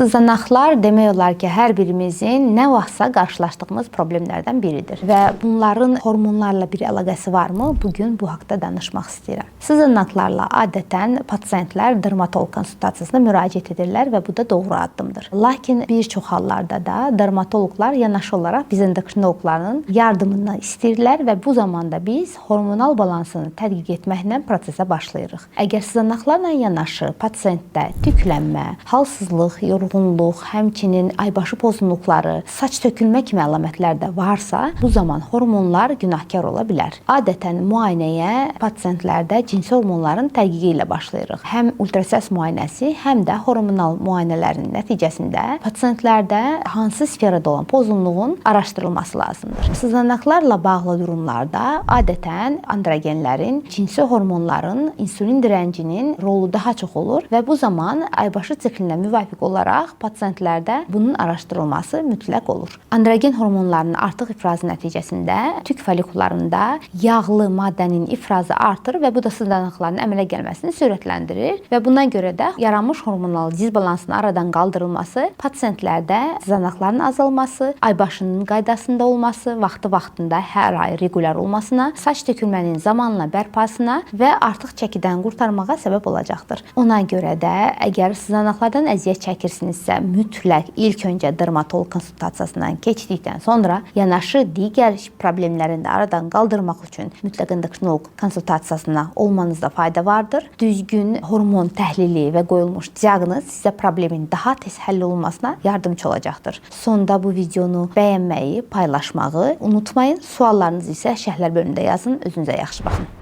Sızanaqlar demək olar ki, hər birimizin nə vaxtsa qarşılaşdığımız problemlərdən biridir və bunların hormonlarla bir əlaqəsi varmı? Bu gün bu haqda danışmaq istəyirəm. Sızanaqlarla adətən pasientlər dermatoloq konsultasiyasına müraciət edirlər və bu da doğru addımdır. Lakin bir çox hallarda da dermatoloqlar yanaşı olaraq biz endokrinoloqların yardımını istəyirlər və bu zamanda biz hormonal balansını tədqiq etməklə prosesə başlayırıq. Əgər sızanaqlarla yanaşı pasientdə tüklənmə, halsızlıq, yorğunluq, həmçinin aybaşı pozğunluqları, saç tökülmə kimi əlamətlər də varsa, bu zaman hormonlar günahkar ola bilər. Adətən müayinəyə pasientlərdə cinsi hormonların tədqiqi ilə başlayırıq. Həm ultrasəs müayinəsi, həm də hormonal müayinələrin nəticəsində pasientlərdə hansı sferada olan pozğunluğun araşdırılması lazımdır. Sızanaqlarla bağlı durumlarda adətən androgenlərin, cinsi hormonların, insulin direncinin rolu daha çox olur və bu zaman aybaşı siklinə müvafiq olaraq pasientlərdə bunun araşdırılması mütləq olur. Androgen hormonlarının artıq ifrazı nəticəsində tük follikullarında yağlı maddənin ifrazı artır və bu da sızanaqların əmələ gəlməsini sürətləndirir və buna görə də yaranmış hormonal disbalansın aradan qaldırılması pasientlərdə sızanaqların azalması, aybaşının qaydasında olması, vaxtı-vaxtında hər ay regulyar olmasına, saç tökülmənin zamanla bərpasına və artıq çəkidən qurtarmağa səbəb olacaqdır. Ona görə də əgər sızanaqlardan əziyyət çəkirsinizsə, mütləq ilk öncə dermatoloq konsultasiyasından keçdikdən sonra yanaşı digər problemlərin də aradan qaldırmaq üçün mütləq endokrinoloq konsultasiyasına olmanızda fayda vardır. Düzgün hormon təhlili və qoyulmuş diaqnoz sizə problemin daha tez həll olunmasına yardımçı olacaqdır. Sonda bu videonu bəyənməyi, paylaşmağı unutmayın. Suallarınızı isə şərhlər bölümündə yazın. Özünüzə yaxşı baxın.